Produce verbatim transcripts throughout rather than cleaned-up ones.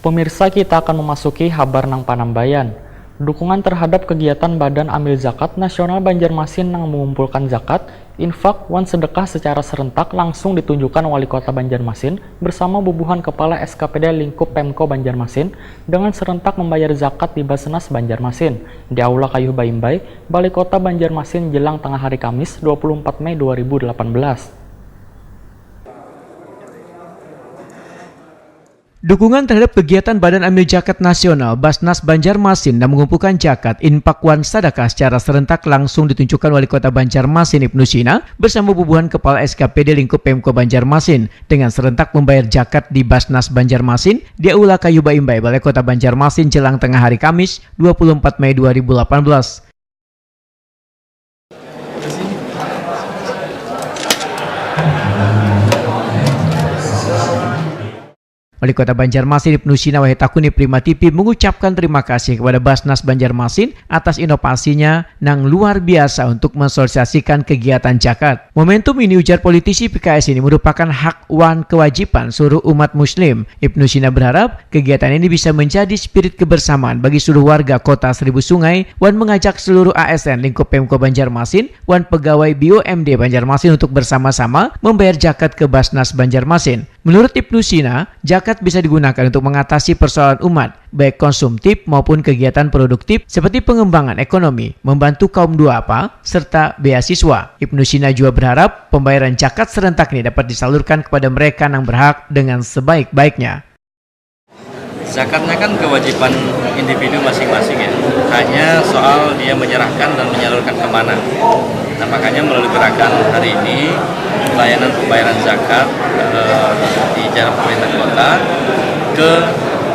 Pemirsa, kita akan memasuki habar nang panambayan. Dukungan terhadap kegiatan Badan Amil Zakat Nasional Banjarmasin nang mengumpulkan zakat, infak, wan sedekah secara serentak langsung ditunjukkan Wali Kota Banjarmasin bersama bubuhan Kepala S K P D lingkup Pemko Banjarmasin dengan serentak membayar zakat di Basnas Banjarmasin di Aula Kayuh Baimbai, Balai Kota Banjarmasin jelang tengah hari Kamis dua puluh empat Mei dua ribu delapan belas. Dukungan terhadap kegiatan Badan Amil Zakat Nasional Basnas Banjarmasin dan mengumpulkan zakat, infak wan sadakah secara serentak langsung ditunjukkan Wali Kota Banjarmasin Ibnu Sina bersama bubuhan Kepala S K P D lingkup Pemko Banjarmasin dengan serentak membayar zakat di Basnas Banjarmasin di Aula Kayu Baimbai, Balai Kota Banjarmasin jelang tengah hari Kamis dua puluh empat Mei dua ribu delapan belas. Wali Kota Banjarmasin Ibnu Sina wahai takuni Prima T V mengucapkan terima kasih kepada Basnas Banjarmasin atas inovasinya nang luar biasa untuk mensosialisasikan kegiatan zakat. Momentum ini, ujar politisi P K S ini, merupakan hak wan kewajiban seluruh umat muslim. Ibnu Sina berharap kegiatan ini bisa menjadi spirit kebersamaan bagi seluruh warga Kota Seribu Sungai wan mengajak seluruh A S N lingkup Pemko Banjarmasin wan pegawai B U M D Banjarmasin untuk bersama-sama membayar zakat ke Basnas Banjarmasin. Menurut Ibnu Sina, zakat bisa digunakan untuk mengatasi persoalan umat, baik konsumtif maupun kegiatan produktif seperti pengembangan ekonomi, membantu kaum duafa, serta beasiswa. Ibnu Sina juga berharap pembayaran zakat serentak ini dapat disalurkan kepada mereka yang berhak dengan sebaik-baiknya. Zakatnya kan kewajiban individu masing-masing ya, hanya soal dia menyerahkan dan menyalurkan kemana. Nah, makanya melalui gerakan hari ini, layanan pembayaran zakat eh, di jalan pemerintah kota ke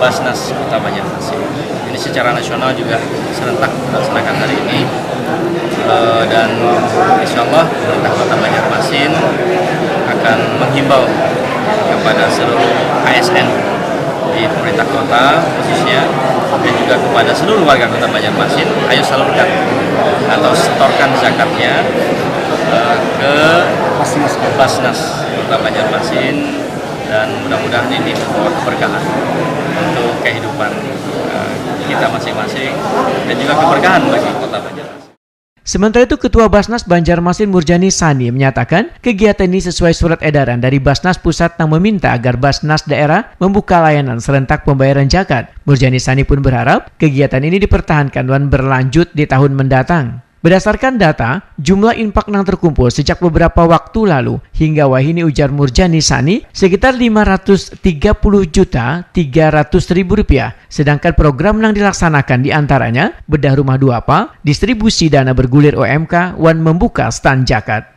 Basnas Kota Banjarmasin. Ini secara nasional juga serentak dilaksanakan hari ini. Eh, dan insya Allah pemerintah Kota Banjarmasin akan menghimbau kepada seluruh A S N di pemerintah kota khususnya, dan juga kepada seluruh warga Kota Banjarmasin, ayo salurkan atau setorkan zakatnya eh, ke Basnas Kota Banjarmasin, dan mudah-mudahan ini membawa keberkahan untuk kehidupan eh, kita masing-masing dan juga keberkahan bagi Kota Banjarmasin. Sementara itu, Ketua Basnas Banjarmasin Murjani Sani menyatakan kegiatan ini sesuai surat edaran dari Basnas Pusat yang meminta agar Basnas daerah membuka layanan serentak pembayaran zakat. Murjani Sani pun berharap kegiatan ini dipertahankan dan berlanjut di tahun mendatang. Berdasarkan data, jumlah infak yang terkumpul sejak beberapa waktu lalu hingga wahini, ujar Murjani Sani, sekitar lima ratus tiga puluh juta tiga ratus ribu rupiah. Sedangkan program yang dilaksanakan diantaranya bedah rumah duafa, distribusi dana bergulir O M K, wan membuka stand zakat.